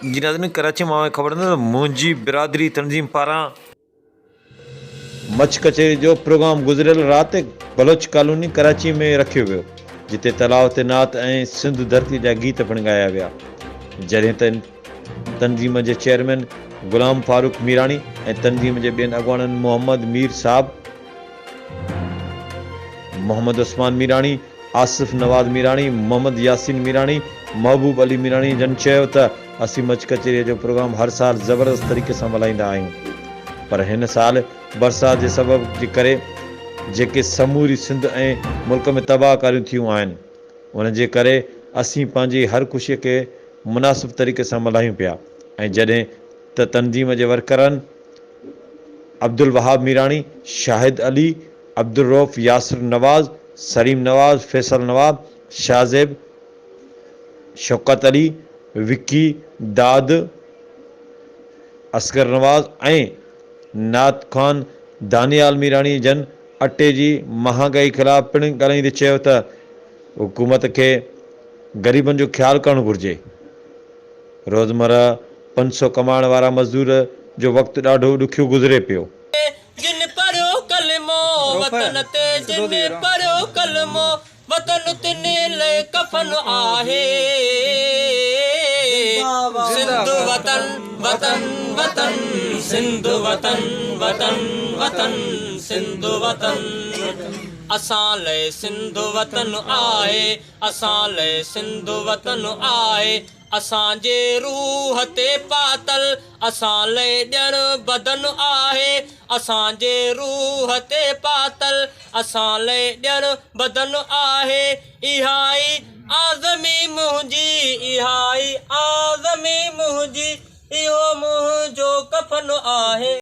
جي ناظرين ڪراچي مان خبر ته منهنجي برادري تنظيم پاران مچ ڪچهري جو پروگرام گذريل رات بلوچ ڪالوني ڪراچي ۾ رکيو ويو جتي تلاء تي نعت ۽ سنڌ ڌرتي جا گيت پڻ ڳايا ويا جڏهن ته تنظيم جي چيئرمين غلام فاروق ميراڻي ۽ تنظيم جي ٻين اڳواڻن محمد مير صاحب، محمد عثمان ميراڻي، آصف نواز ميراڻي، محمد ياسين ميراڻي، محبوب علي ميراڻي جن چيو ته اسين مچ ڪچهريء جو پروگرام هر سال زبردست طريقي سان ملهائيندا آهيون پر هن سال برسات جي سبب جي ڪري جيڪي سموري سنڌ ۽ ملڪ ۾ تباهه ڪاريون ٿيون آهن ان جي ڪري اسين پنهنجي هر خوشي کي مناسب طريقي سان ملهايون پيا ۽ جڏهن ته تنظيم جي ورڪرن عبدالوهاب ميراڻي، شاهد علي، عبدالرئوف ياسر نواز، سليم نواز، فيصل نواب، شاهزيب، شوڪت علي، وڪي، داد، اصغر نواز ۽ نعت خوان دانيال ميراڻي جن اٽي جي مهانگائي خلاف پڻ ڳالهائيندي چيو ته حڪومت کي غريبن جو خيال ڪرڻ گهرجي. روزمره 500 ڪمائڻ وارا مزدور جو وقت ڏاڍو ڏکيو گذري پيو. جن پڙهيو ڪلمو وطن تي جن پڙهيو ڪلمو وطن تن لئه ڪفن آهي سنڌ وطن وطن وطن سنڌ وطن وطن وطن سنڌ وطن اسان لئه سنڌ وطن آهي اسان لئه سنڌ وطن آهي اسان جي روح تي پاتل اسان لئه ڄڻ بدن آهي اسان جي روح تي پاتل اسان لئه ڄڻ بدن آهي اها ئي اعظمي منهنجي اها ئي اعظمي منهنجي اهو منهنجو ڪفن آهي.